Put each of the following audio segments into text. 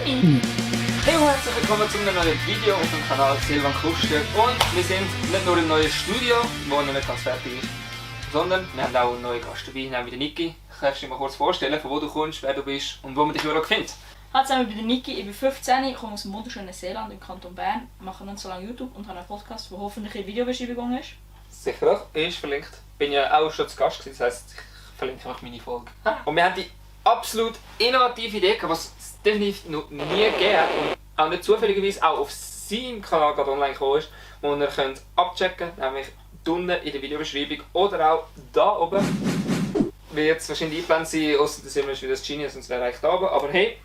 Hey und herzlich willkommen zu einem neuen Video auf dem Kanal Silvan Kuster. Und wir sind nicht nur im neuen Studio, das noch nicht ganz fertig ist, sondern wir haben auch einen neuen Gast dabei, nämlich den Niki. Kannst du dir mal kurz vorstellen, von wo du kommst, wer du bist und wo man dich überall findet? Hallo zusammen, ich bin Niki, ich bin 15, ich komme aus dem wunderschönen Seeland im Kanton Bern, mache nicht so lange YouTube und habe einen Podcast, der hoffentlich in Videobeschreibung ist. Sicher doch, ist verlinkt. Ich bin ja auch schon zu Gast gewesen, das heisst, ich verlinke einfach meine Folge. Und wir haben die absolut innovative Idee gehabt, was es definitiv noch nie gegeben hat und auch nicht zufälligerweise auch auf seinem Kanal gerade online gekommen ist, wo ihr könnt abchecken, nämlich unten in der Videobeschreibung oder auch da oben. Wird jetzt wahrscheinlich eingeblendet sein, ausser dass immer wieder das Genius, sonst wäre eigentlich da oben, aber hey.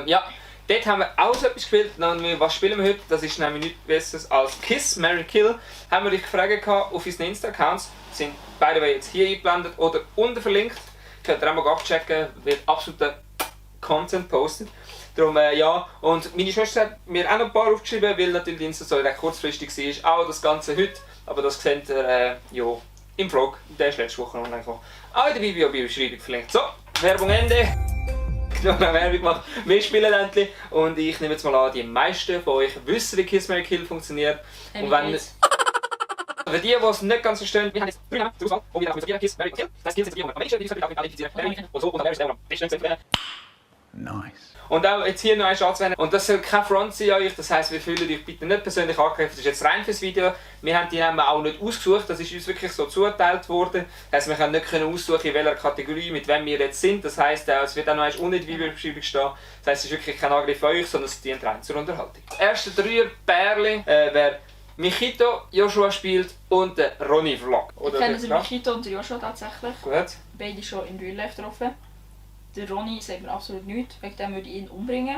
Ja, dort haben wir auch so etwas gespielt. Was spielen wir heute? Das ist nämlich nichts Besseres als Kiss, Marry, Kill. Haben wir dich gefragt auf unseren Insta-Accounts. Sind beide jetzt hier eingeblendet oder unten verlinkt. Könnt ihr auch mal abchecken, wird absoluter Content postet. Darum ja, und meine Schwester hat mir auch noch ein paar aufgeschrieben, weil natürlich die Insta so recht kurzfristig war. Auch das Ganze heute, aber das seht ihr ja, im Vlog. Der ist letzte Woche online gekommen. Auch in der Videobeschreibung verlinkt. So, Werbung Ende. Noch eine Werbung gemacht. Wir spielen endlich und ich nehme jetzt mal an, die meisten von euch wissen, wie Kiss, Marry, Kill funktioniert. Und wenn für die, die es nicht ganz verstehen, wir haben jetzt 3 Namen zur Auswahl und wir haben Kiss, Marry, Kill. Das heißt, Kill sind die, die am wenigsten, die können alle identifizieren und so, und dann wäre es der, der am besten gesehen. Nice. Und auch jetzt hier noch ein Schatz werden. Und das soll kein Front sein an euch, das heisst, wir fühlen euch bitte nicht persönlich angegriffen, das ist jetzt rein fürs Video. Wir haben die Namen auch nicht ausgesucht, das ist uns wirklich so zugeteilt worden. Das heisst, wir können nicht aussuchen, in welcher Kategorie, mit wem wir jetzt sind. Das heisst, es wird auch noch unten in der Videobeschreibung stehen. Das heisst, es ist wirklich kein Angriff an euch, sondern es dient rein zur Unterhaltung. Das erste Dreierpärchen, wer Michito, Joshua spielt und der Ronny Vlog. Ich kenne den Michito und den Joshua tatsächlich. Gut. Beide schon in Real Life getroffen. Der Ronny sagt mir absolut nichts, wegen dem würde ich ihn umbringen.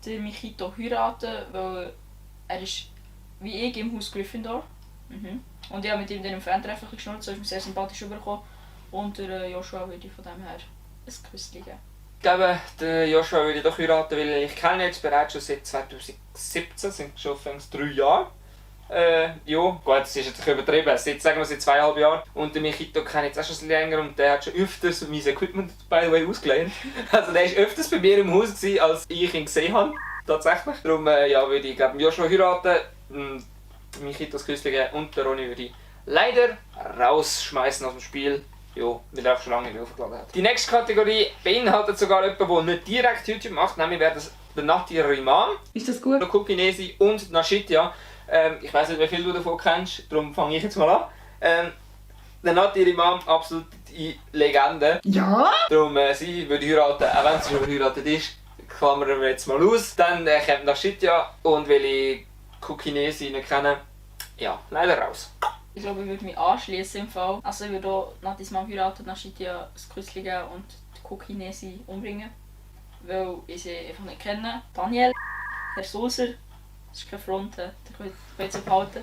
Der Michito heiraten, weil er ist wie ich im Haus Gryffindor. Und ich habe mit ihm dann im Fan-Treffen geschnurrt, so ist mir sehr sympathisch übergekommen. Und der Joshua würde ich von dem her ein Küsschen geben. Ich glaube, den Joshua würde ich doch heiraten, weil ich kenne ihn jetzt bereits schon seit 2017, sind schon fast 3 Jahre. Ja, gut, das ist jetzt übertrieben, sagen wir seit 2,5 Jahren. Und den Michito kenne ich jetzt auch schon länger und der hat schon öfters mein Equipment by the way ausgeleiht. Also der war öfters bei mir im Haus gewesen, als ich ihn gesehen habe, tatsächlich. Darum ja, würde ich glaube Joshua heiraten, Michito das Küsschen geben und den Ronny würde ich leider rausschmeißen aus dem Spiel. Ja, weil er auch schon lange nicht aufgeladen hat. Die nächste Kategorie beinhaltet sogar jemanden, der nicht direkt YouTube macht, nämlich wäre das der Nadir Rihman. Ist das gut? Kukinesi und Nashitya. Ich weiß nicht, wie viel du davon kennst, darum fange ich jetzt mal an. Der Nadir Rihman, absolute Legende. Ja? Darum sie würde heiraten, auch wenn sie schon verheiratet ist, klammern wir jetzt mal aus. Dann kommt Nashitya und weil ich Kukinesi nicht kenne, ja, leider raus. Ich glaube, ich würde mich anschließen im Fall. Also ich würde auch Nadis Mom heiraten, Nashitya ein Küsschen geben und die Kukinesi umbringen. Weil ich sie einfach nicht kenne. Daniel, Herr Sulzer, das ist keine Front, den könnt ihr behalten.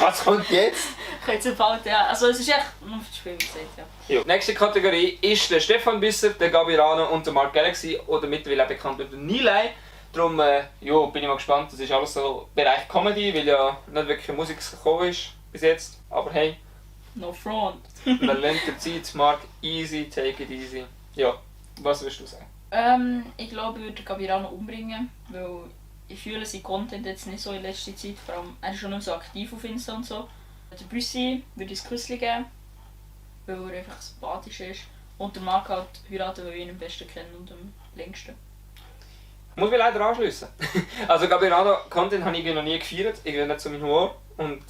Was kommt jetzt? Könnt ihr behalten, ja. Also es ist echt nur für das Spiel, wie gesagt, ja. Jo. Nächste Kategorie ist der Stefan Büsser, der Gabi Rano und der Mark Galaxy oder mittlerweile auch bekannt unter Nilay. Darum jo, bin ich mal gespannt, das ist alles so Bereich Comedy, weil ja nicht wirklich Musik gekommen ist bis jetzt. Aber hey, No front. man lernt die Zeit, Mark, easy, take it easy. Ja, was würdest du sagen? Ich glaube, ich würde Gabirano umbringen, weil ich fühle seinen Content jetzt nicht so in letzter Zeit. Vor allem, er ist schon nicht so aktiv auf Insta und so. Der Büssi würde ich ein Küsschen geben, weil er einfach sympathisch ist. Und der Marc halt heiraten, weil ich ihn am besten kenne und am längsten. Ich muss mich leider anschliessen. Also Gabirano Content habe ich noch nie gefeiert, irgendwie nicht so mein Humor. Und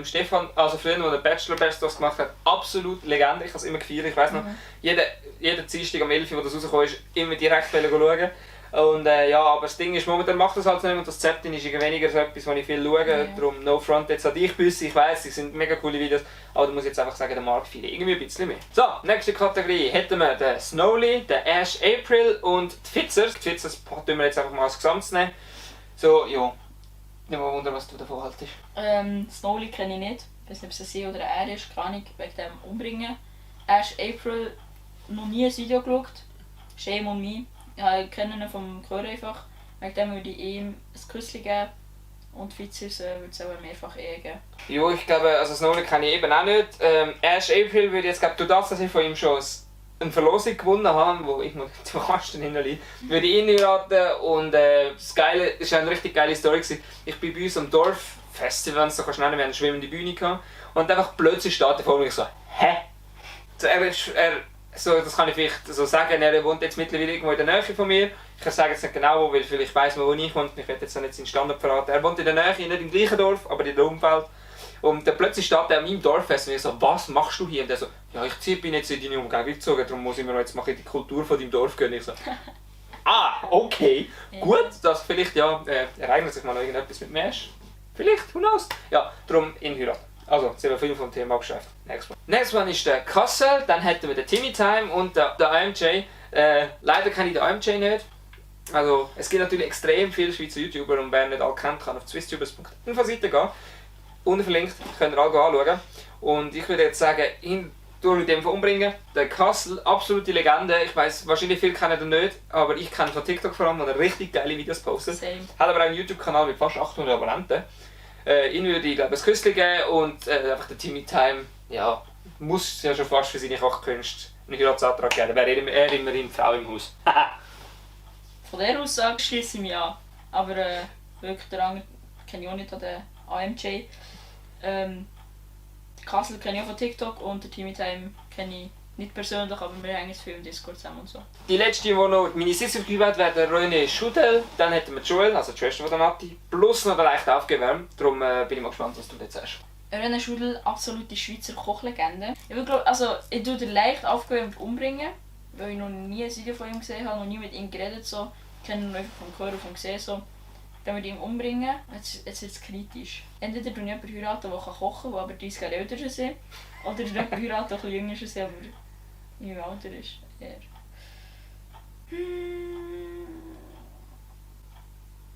Stefan, also früher, als der Bachelor Best-ofs gemacht hat, absolut Legende, ich habe es immer gefeiert. Ich weiss noch, jeden Dienstag um 11 Uhr, wo das rausgekommen ist, immer direkt schauen. Und ja, aber das Ding ist, momentan macht das halt nicht und das Zeptin ist weniger so etwas, was ich viel schaue. Ja. Darum no front jetzt an dich, Büssi, ich weiss, es sind mega coole Videos, aber du musst jetzt einfach sagen, der Mark feiert irgendwie ein bisschen mehr. So, nächste Kategorie hätten wir den Snowly, den Ash April und die Fitzers. Die Fitzers tun wir jetzt einfach mal als Gesamtes nehmen. So, ja. Nicht mal wundern, was du davon haltest. Snowly kenne ich nicht. Ich weiß nicht, ob es sie oder er ist, keine Ahnung, wegen dem umbringen. Ash April noch nie ein Video geschaut. Shame on me. Ich kenne ihn vom Chor einfach. Wegen dem würde ich ihm ein Küsschen geben. Und Fitzers würde es auch mehrfach geben. Ja, ich glaube, also Snowly kenne ich eben auch nicht. Ash April würde jetzt, glaube du darfst das von ihm schon eine Verlosung gewonnen habe, wo ich noch zu Kasten hinterliege, würde ich ihn heiraten. Und das Geile, das war eine richtig geile Story. Ich bin bei uns am Dorffestival, wenn du es so nennen kannst, wir haben eine schwimmende Bühne gehabt. Und einfach plötzlich steht er vor mir und ich so, hä? So, das kann ich vielleicht so sagen, er wohnt jetzt mittlerweile irgendwo in der Nähe von mir. Ich kann sagen jetzt nicht genau wo, weil vielleicht weiss man, wo ich wohne. Ich werde jetzt nicht seinen Standort verraten. Er wohnt in der Nähe, nicht im gleichen Dorf, aber in dem Umfeld. Und dann plötzlich steht er an meinem Dorffest und ich so, was machst du hier? Und er so, ja, bin jetzt in deine Umgebung gezogen, darum muss ich mir jetzt mal in die Kultur von deinem Dorf gehen. Ich so, okay, gut, dass vielleicht ereignet sich mal noch irgendetwas mit mir. Vielleicht, who knows? Ja, darum ihn heiraten. Also, jetzt haben wir viel vom Thema abgeschafft. Next one ist der Kassel, dann hätten wir den Timmy Time und der AMJ. Leider kenne ich den AMJ nicht. Also, es gibt natürlich extrem viele Schweizer YouTuber und wer nicht alle kennt, kann auf swisstubers.info-Seite gehen. Unten verlinkt, könnt ihr alle anschauen. Und ich würde jetzt sagen, ihn in dem Fall umbringen. Der Kassel, absolute Legende. Ich weiss, wahrscheinlich viele kennen ihn nicht, aber ich kenne ihn von TikTok vor allem, wo er richtig geile Videos postet. Same. Hat aber auch einen YouTube-Kanal mit fast 800 Abonnenten. Ihn würde ich glaube ein Küsschen geben und einfach der Timmy Time, ja, muss ja schon fast für seine Kochkünste einen Heiratsantrag geben. Wäre er immerhin Frau im Haus. Von der Aussage schließe ich mich an. Aber wirklich der andere kenne ich auch nicht an den AMJ. Kassel kenne ich auch von TikTok und den Timmy Time kenne ich nicht persönlich, aber wir hängen viel im Discord zusammen und so. Die letzte, die noch meine Sissi aufgegeben hat, wäre der René Schudel. Dann hätten wir Joel, also die Schwester von der Nati, plus noch der leicht aufgewärmt. Darum bin ich mal gespannt, was du jetzt sagst. René Schudel, absolute Schweizer Kochlegende. Ich tue den leicht aufgewärmt umbringen, weil ich noch nie ein Video von ihm gesehen habe, noch nie mit ihm geredet. So. Ich kenne ihn einfach vom Hören, vom Sehen. So. Dann würde ich ihn umbringen. Jetzt wird es kritisch. Entweder tue ich jemanden heiraten, der kochen kann, der aber 30 Jahre älter ist. Oder jemanden heiraten, der etwas jünger ist, aber in meinem Alter ist.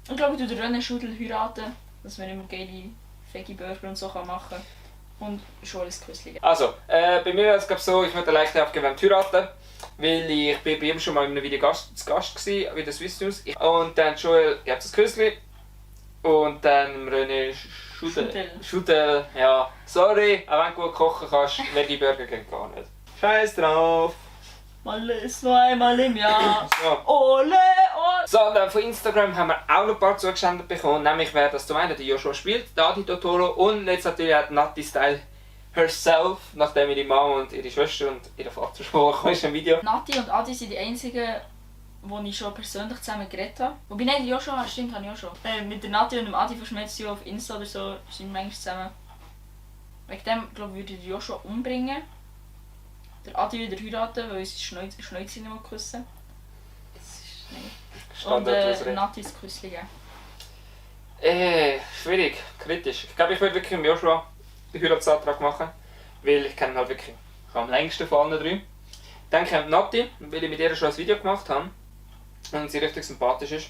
Ich glaube, ich würde René Schudel heiraten, dass man immer geile Veggie-Burger und so machen kann. Und schon alles Küssli. Also, bei mir wäre es so, ich würde leicht aufgewärmt heiraten. Weil ich bin bei ihm schon mal in einem Video zu Gast war, wie der Swiss News. Und dann Joel, ihr habt das Küssli. Und dann René Schudel. Ja, sorry, auch wenn du gut kochen kannst, Veggie-Burger gehen gar nicht. Scheiß drauf! Mal ist nur einmal im Jahr. So. Ole, ole! So, dann von Instagram haben wir auch noch ein paar zugesendet bekommen. Nämlich wäre das zum einen der Joshua spielt, der Adi Totoro und jetzt natürlich auch Nati Style herself, nachdem ihre Mama und ihre Schwester und ihr Vater schon ist im Video. Nati und Adi sind die einzigen, die ich schon persönlich zusammen geredet habe. Wobei, nein, die Joshua, stimmt, habe ich auch schon. Mit der Nati und dem Adi verschmelzt sie auf Insta oder so, sind wir manchmal zusammen. Wegen dem, glaube ich, würde ich Joshua umbringen. Der Adi wieder heiraten, weil sie Schnäuze nicht mehr küssen. Das ist nicht. Und Nati ist Küssli geben. Schwierig, kritisch. Ich glaube, ich würde wirklich mit Joshua den Heiratsantrag machen, weil ich kenne ihn halt wirklich am längsten von allen drei. Dann kommt Nati, weil ich mit ihr schon ein Video gemacht habe und sie richtig sympathisch ist.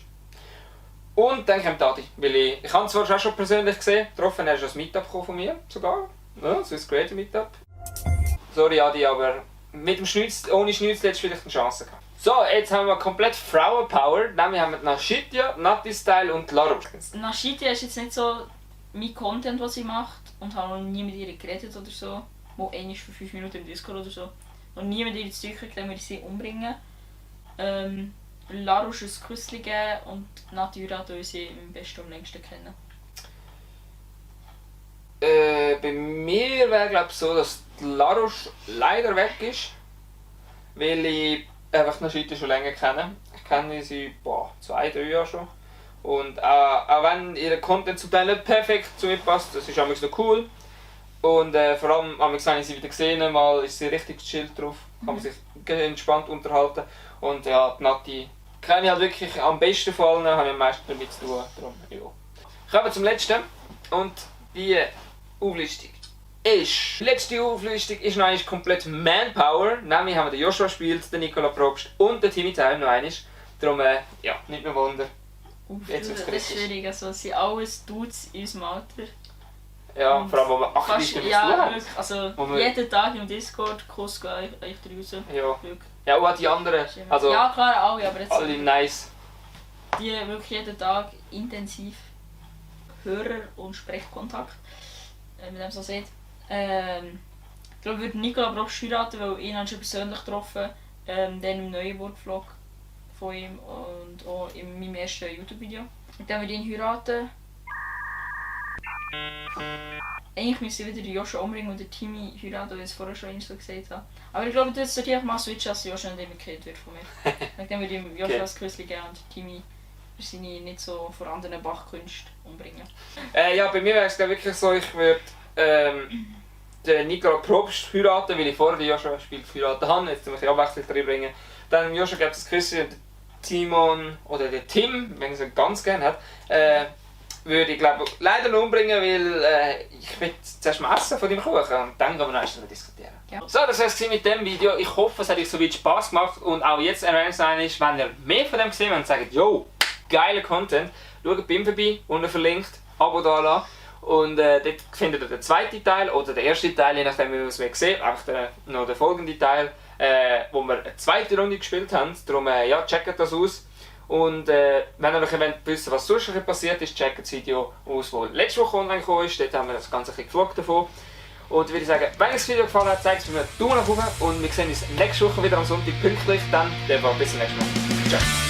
Und dann kommt Adi, weil ich habe ihn zwar schon persönlich gesehen, getroffen, er ist ein Meetup von mir sogar. Ja, Swiss Creator Meetup. Sorry Adi, aber mit dem Schnitz, ohne Schnitzel hättest du vielleicht eine Chance gehabt. So, jetzt haben wir komplett Frauenpower. Nämlich haben wir Nashitia, Nati Style und Larush. Nashitia ist jetzt nicht so mein Content, was sie macht. Und habe noch nie mit ihr geredet oder so. Mal einmal für 5 Minuten im Discord oder so. Noch nie mit ihr ins Zeug geklärt, würde ich sie umbringen. Larush ein Küssli geben und Nati heiraten, weil sie am besten und am längsten kennen. Bei mir wäre glaube ich so, dass Larush leider weg ist, weil ich einfach Nashitia schon länger kenne. Ich kenne sie 2-3 Jahre schon. Und auch wenn ihr Content zum Teil nicht perfekt zu mir passt, das ist auch noch cool. Und vor allem, wenn ich sie wieder gesehen mal ist sie richtig chillt drauf, kann man sich entspannt unterhalten. Und ja, die Nati kenne ich halt wirklich am besten von allen, habe ich am meisten damit zu tun. Darum, ja. Kommen wir zum letzten. Und die Auflistung ist. Die letzte Auflistung ist noch einmal komplett Manpower. Nämlich haben wir den Joshua spielt, den Nicola Probst und den Timmy Time noch einmal. Darum, ja, nicht mehr Wunder. Jetzt das ist schwierig, also es sind alles Dudes in unserem Alter. Ja, und vor allem, wo man aktiv damit ja, wirklich, also jeden Tag im Discord, Kuss gehen euch raus. Ja. Wirklich. Ja, auch die anderen. Also, ja klar, alle, aber jetzt alle nice. Die wirklich jeden Tag intensiv Hörer- und Sprechkontakt, wenn man das so sieht. Ich glaube, ich würde Nicola Probst heiraten, weil ihn habe ich schon persönlich getroffen. dann im neuen Workvlog von ihm und auch in meinem ersten YouTube-Video. Und dann würde ich ihn heiraten. Eigentlich müsste ich wieder Joshua umbringen und den Timmy heiraten, wie ich es vorher schon so gesagt habe. Aber ich glaube, das sollte ich mal switchen, dass Joshua nicht immer gekillt wird von mir. Dann würde ich Joshua das Küsschen geben und Timmy für seine nicht so vorhandenen Bachkünste umbringen. Ja, bei mir wäre es wirklich so, ich würde den Nicola Probst heiraten, weil ich vorher den Joshua Spiel geheiratet habe. Jetzt muss ich Abwechslung reinbringen. Dann Joshua gibt es das Küsschen, Timon oder der Tim, wenn er es ganz gerne hat. Würde ich glaube leider noch umbringen, weil ich will zuerst mal essen von deinem Kuchen und dann können wir noch darüber diskutieren. Ja. So, das war es mit dem Video. Ich hoffe, es hat euch soweit Spass gemacht und auch jetzt erwähnt sein ist, wenn ihr mehr von dem gesehen habt und sagt, yo, geiler Content, schaut bei ihm vorbei, unten verlinkt, Abo da lassen. Und dort findet ihr den zweiten Teil oder den ersten Teil, je nachdem wie ihr es seht, einfach noch den folgenden Teil, wo wir eine zweite Runde gespielt haben. Darum ja, checkt das aus. Und wenn ihr euch wissen was sonst passiert ist, checkt das Video aus, das letzte Woche online gekommen ist. Dort haben wir das Ganze ein bisschen geflogen davon. Und würde ich sagen, wenn euch das Video gefallen hat, zeigt es mir einen Daumen nach oben und wir sehen uns nächste Woche wieder am Sonntag pünktlich. Dann bis zum nächsten Mal. Ciao.